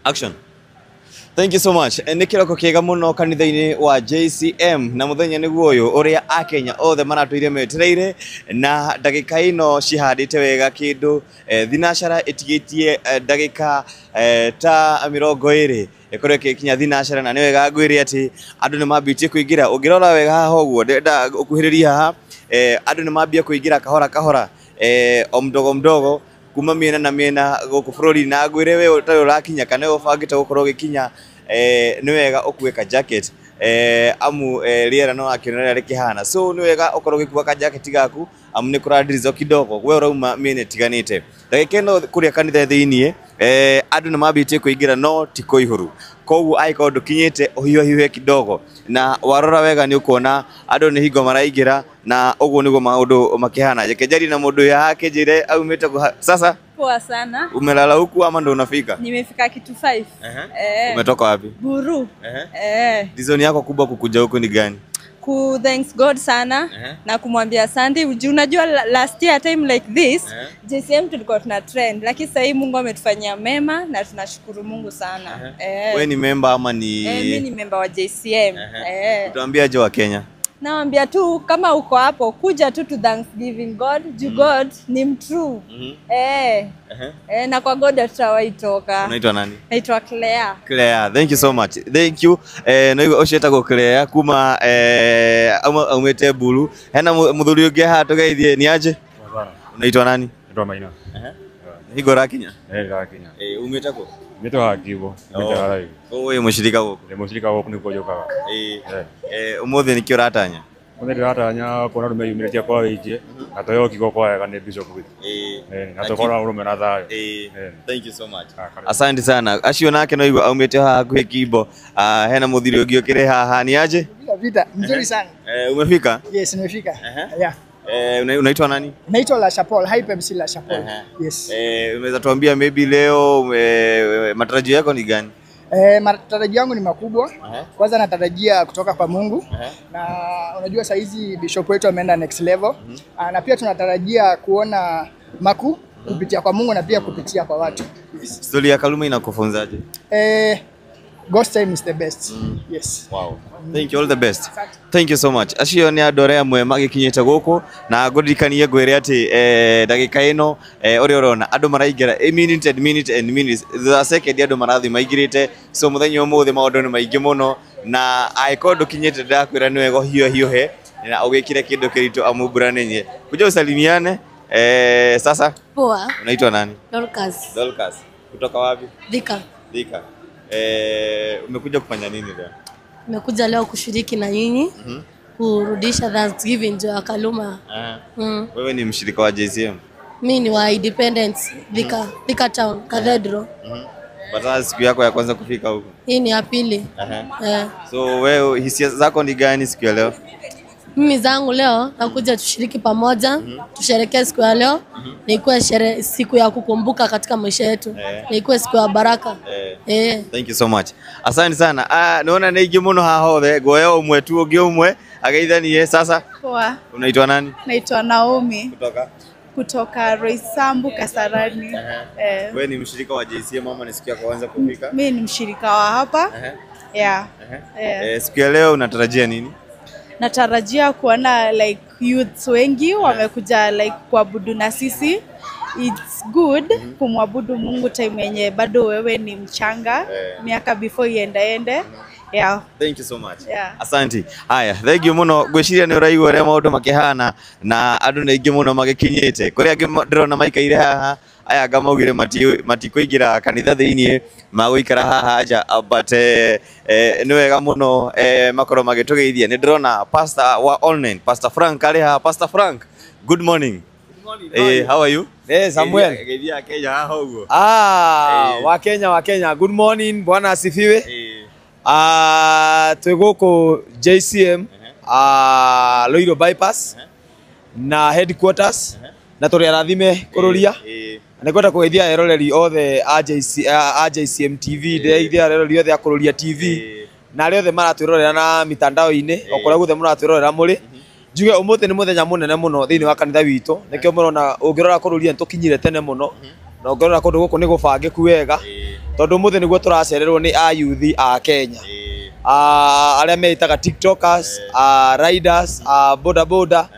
Action. Thank you so much. Nĩ kĩroko kĩega mũno kanitha-inĩ wa JCM na mũthenya nĩguo ũyũ ũrĩa akenya othe maratũire metereire na ndagĩka ĩno cihandĩte wega kĩndũ thinacara ĩtigĩtie ndagĩka ta 20 ĩkorwo ĩgĩkinya thinacara na nĩ wega ngwĩre atĩ andũ nĩ mambĩtie kũingĩra. Ũngĩrora wega haha ũguo ndĩrenda ũkuhĩrĩrie haha, andũ nĩ mambia kũingĩra kahora kahora, o mdogo mdogo kuma mĩena na mĩena gũkũ bũrũri, na ngwĩre we ũtarĩ ũrakinya kana we ũbangĩte gũkorwo ũgĩkinya, nĩ wega ũkue ka jacket, amu rĩera no wakĩona ũrĩa rĩkĩhana, so nĩ wega ũkorwo ũgĩkua ka jacket gaku amu nĩ kũra drizzle kidogo we ũrauma mĩena ĩtiganĩte. Ndagĩka ĩno kũrĩa kanitha thĩiniĩ, andũ nĩ mambĩtie kũingĩra no ti kũihũru, koguo angĩkorwo ndũkinyĩte ũhiũhahiũhe kidogo, na warora wega nĩ ũkuona andũ nĩ hingo maraingĩra na ũguo nĩguo maũndũ makĩhana. Reke njarie na mũndũ ũyũ haha akĩnjĩre aumĩte sasa. Poa sana. Umelala huku ama ndo unafika? Nimefika kitu 5. Umetoka wapi? Buru. Reason yako kubwa kukuja huku ni gani? Ku thanks God sana na kumwambia asante. Unajua last year time like this JCM tulikuwa tuna trend, lakini sasa hii Mungu ametufanyia mema na tunashukuru Mungu sana. Wewe ni member ama ni? Mimi ni member wa JCM. Utaambia je wa Kenya? Naambia tu kama uko hapo kuja tu to thanksgiving God, juu God ni mtrue. Na kwa God hatutawahi toka. Unaitwa nani? Naitwa Claire. Claire, thank you so much. Thank you. No igua ũcio etagwo Claire kuma aumĩte Buru. Hena mũthuri ũngĩ haha tũgeithie, ni aje? Unaitwa nani? Naitwa Maina. Hingo ũrakinya? Ndĩrakinya. Umĩte kũ? Umĩte haha Kibo. Umĩte haha hivi. Wĩ mũcirika gũkũ? Ndĩ mũcirika gũkũ nĩkuo njũkaga. Ũmũthĩ nĩkĩ ũratanya? Ũmũthĩ ndĩratanya kuona andũ meyumĩrĩtie kwa wĩingĩ na tũheo kiugo kwa wega nĩ Bishop witũ. Na tũkorwo ũrũmwe na thayũ. Thank you so much. Asante sana. Acio nake no igua aumĩte haha hakuhĩ Kimbo. Hena mũthiri ũngĩ ũkĩrĩ haha, ni aje? Vita, mzuri sana. Umefika? Yes, nimefika. Yeah. Unaitwa nani? Naitwa La Chapelle, Hype MC La Chapelle. Yes. Unaweza tuambia maybe leo matarajio yako ni gani? Matarajio yangu ni makubwa. Kwanza natarajia kutoka kwa Mungu. Na unajua saa hizi bishop wetu ameenda next level. Na pia tunatarajia kuona makuu kupitia kwa Mungu na pia kupitia kwa watu. Yes. Story ya Kaluma inakufunzaje? God's time is the best. Yes. Wow. Thank you, all the best. Thank you so much. Acio nĩ andũ arĩa amwe magĩkinyĩte gũkũ na ngũririkanie ngwĩre atĩ ndagĩka ĩno, ũrĩa ũrona andũ maraingĩra minute and minute and minutes, thutha second andũ marathiĩ maingĩrĩte, so mũthenya ũmũthĩ maũndũ nĩ maingĩ mũno na angĩkorwo ndũkinyĩte ndĩrakwĩra nĩ wega ũhiũhahiũhe na ũgĩkĩre kĩndũ kĩritũ amu mbura nĩ nyingĩ. Kuja usalimiane. Sasa. Poa. Unaitwa nani? Dorcas. Dorcas. Kutoka wapi? Thika. Thika. Umekuja kufanya nini leo? Nimekuja leo kushiriki na nyinyi kurudisha Thanksgiving ya Kaluma. Wewe ni mshirika wa JCM? Mimi ni wa Independence Thika, Thika Town Cathedral. But siku yako ya kwanza kufika huko? Hii ni ya pili. So wewe hisia zako ni gani siku ya leo? Mimi zangu leo nakuja tushiriki pamoja, tusherehekee siku ya leo. Na ikuwe siku ya kukumbuka katika maisha yetu. Na ikuwe siku ya baraka. Thank you so much. Asante sana. Naona ni ingi muno haha hothe, ngoya umwe tu ungi umwe ageithanie sasa. Poa. Unaitwa nani? Naitwa Naomi. Kutoka? Kutoka Roysambu Kasarani. Wewe ni mshirika wa JCM ama ni siku ya kwanza kufika? Mimi ni mshirika wa hapa. Yeah. Siku ya leo unatarajia nini? Natarajia kuona like youths wengi wamekuja like kuabudu na sisi. It's good kumwabudu Mungu time yenye bado wewe ni mchanga, miaka before iendaende. Yeah. Thank you so much. Yeah. Asante. Haya, thank you muno. Ngwĩciria nĩ ũraigua ũrĩa maũndũ makĩhana na andũ nĩ aingĩ mũno magĩkinyĩte. Kũrĩa angĩ ndĩrona maikaire haha, aya anga maugire matikũingĩra kanitha thĩiniĩ, magũikara haha nja, but nĩ wega mũno makorwo magĩtũgeithia. Nĩ ndĩrona pastor wa online, Pastor Frank arĩ haha. Pastor Frank, good morning. Good morning. How are you? Samuel. Geithia Kenya haha ũguo. Wa Kenya, wa Kenya. Good morning, Bwana asifiwe. Twĩ gũkũ JCM, Ruiru Bypass na headquarters na tũrĩ arathime kũrũria. Na nĩngwenda kũgeithia eroreri othe a JC, a JCM TV, ndĩrageithia eroreri othe a Kũrũria TV na arĩa othe maratwĩrorera na mitandao-inĩ, o kũrĩa guothe mũratwĩrorera mũrĩ. Njuge ũmũthĩ nĩ mũthenya mũnene mũno thĩinĩ wa kanitha witũ, nĩkĩo mũrona ũngĩrora Kũrũria nĩtũkinyire tene mũno, na ũngĩrora kũndũ gũkũ nĩ gũbangĩku wega. Tondu umuthi niguo turacererwo ni a youth a Kenya. Arĩa meitaga TikTokers, riders, boda boda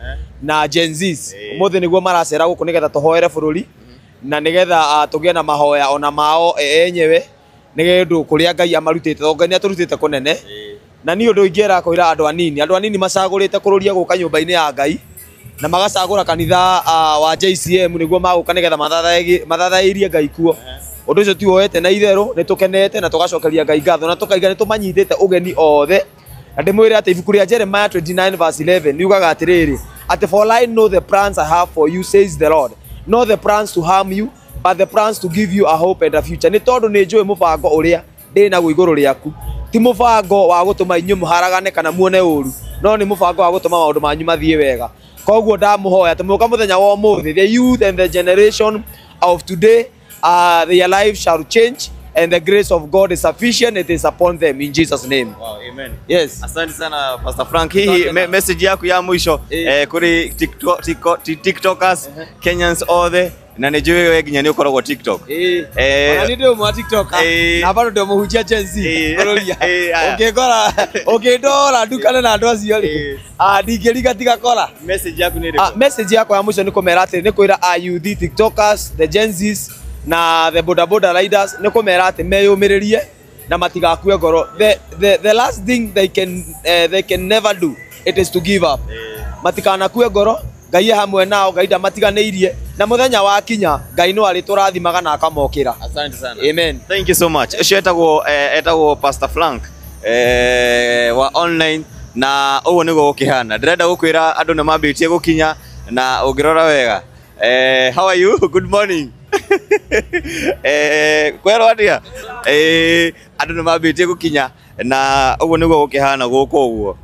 na Gen Zs. Umuthi niguo maracera guku nigetha tuhoere bururi na nigetha tugie na mahoya ona mao enyewe nigetha kuria Ngai amarutite to Ngai niaturutite kunene. Na ni undu ingera kwira andu anini macagurite kururia guka nyumba-ini ya Ngai na magacagura kanitha wa JCM niguo maguka nigetha mathathairie Ngai kuo. Undu ucio ti woete na itheru ni tukenete na tugacokeria Ngai ngatho na tukaiga ni tumanyitite ugeni othe. Na ndimwire ati ibuku ria Jeremiah 29 verse 11 riugaga atiriri ati for I know the plans I have for you, says the Lord, not the plans to harm you but the plans to give you a hope and a future. Ni tondu ni njui mubango uria ndi naguo iguru riaku ti mubango wa gutuma inyuĩ mũharagane kana muone ũru, no ni mubango wa gutuma maundu manyu mathie wega. Koguo ndamuhoya tumuka muthenya wa umuthi, the youth and the generation of today, their life shall change and the grace of God is sufficient, it is upon them in Jesus name. Wow, amen. Yes. Asante sana Pastor Frank. Hii message yako ya mwisho kuri TikTokers, Kenyans othe na nijue wewe nginya ni ukoragwo TikTok. Ona ni ndio mwa TikTok na bado ndio muhunjia Gen Z. Ungekora ungindora ndukane na andu acio ri ndingĩriga tiga kora. Message yaku ni ĩrĩkũ? Message yakwa ya mwisho ni kumera atĩ ni kwĩra a youth TikTokers, the Gen Zs na the boda boda riders ni kumera atĩ meyũmĩrĩrie na matigakue ngoro. The last thing they can never do it is to give up. Matikanakue ngoro, Ngai e hamwe nao, Ngai ndamatiganĩirie na muthenya wa kinya Ngai no arĩtũrathimaga na akamokĩra. Asante sana. Amen. Thank you so much. Ucio etagwo Pastor Frank wa online na ũguo nĩguo gũkĩhana. Ndĩrenda gũkwĩra andũ nĩ mambĩtie gũkinya na ũngĩrora wega. How are you? Good morning. Kwero atia? Andũ nĩ mambĩtie gũkinya na ũguo nĩguo gũkĩhana gũkũ ũguo.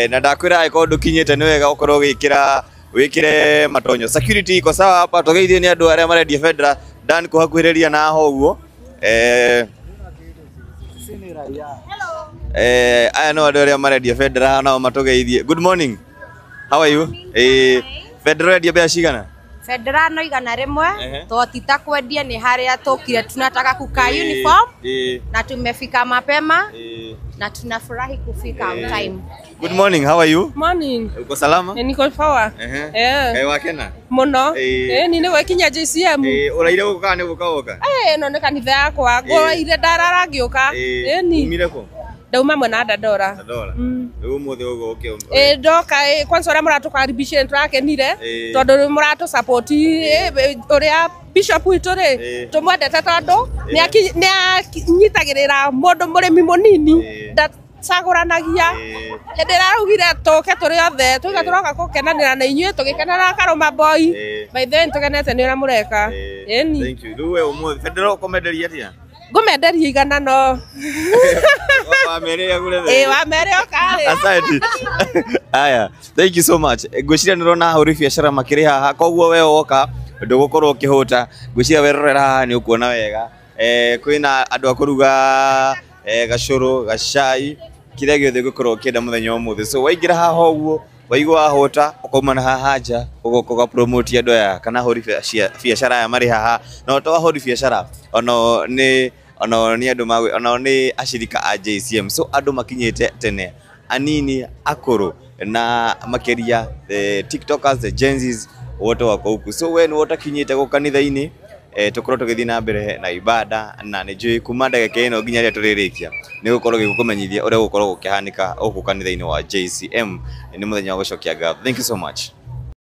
Na ndakwĩra angĩkorwo ndũkinyĩte nĩ wega ũkorwo ũgĩkĩra wikire matonyo. Security iko sawa hapa, tugeithie ni andu aria marendia bendera dan kuhakuhiriria na ho uguo. Aya no andu aria marendia bendera nao matugeithie. Good morning. How are you? Bendera endia mbeca cigana? Bendera no 100 twatita kwendia ni haria tukire tunataka kukaa uniform na tumefika mapema na tunafurahi kufika on time. Good morning, how are you? Morning. Uko salama? Niko poa. Kai wakena? Muno. Ni niwe kinya JCM. Uraire guka kana ni guka woka? No ni kanitha yakwa. Nguraire ndarara ngiuka. Ni. Umire ku? Ndauma mwena Dandora. Dandora. Riu umuthi uguo uki. Ndoka kwanza uria muratukaribishire turakenire tondu muratu support uria bishop witu ri tumwendete tondu ni anyitagirira mundu murimi munini ndacaguranagia. Hindi ĩrĩa araugire tũke tũrĩ othe tuiga tũroka gũkenanĩra na inyuĩ tũgĩkenana Karũma Boy. By the way nĩtũkenete nĩ ũrĩa mũreka. Ĩni. Thank you. Rĩu we ũmũthĩ bendera ũkũmenderia atĩa? Ngũmenderia igana no. Wamere agure. Wamere oka. Asante. Aya, thank you so much. Ngwĩciria nĩ ũrona ahũri biacara makĩrĩ haha koguo we woka ndũgũkorwo ũkĩhũta. Ngwĩciria werorera haha nĩ ũkuona wega. Kwĩna andũ a kũruga gacũrũ, gacai, kĩrĩa gĩothe ũngĩkorwo ũkĩenda mũthenya wa ũmũthĩ. So waingĩra haha ũguo waigua wahũta ũkauma na haha nja ũgoka ũgapromote andũ aya kana ahũri biacara aya marĩ haha. Na to ahũri biacara ono nĩ andũ ono nĩ ashirika a JCM. So andũ makinyĩte tene, anini, akũrũ na makĩria the TikTokers, the Gen Zs wote wako huku. So we nĩ ũtakinyĩte gũka kanitha-inĩ, tukorwo tũgĩthiĩ na mbere na ibada na nĩ njũĩ kuma ndagĩka ĩno nginya rĩrĩa tũrĩrĩkia nĩ gũkorwo gĩgũkũmenyithia ũrĩa gũkorwo gũkĩhanĩka gũkũ kanitha-inĩ wa JCM. Nĩ mũthenya wa gũcokia ngatho. Thank you so much.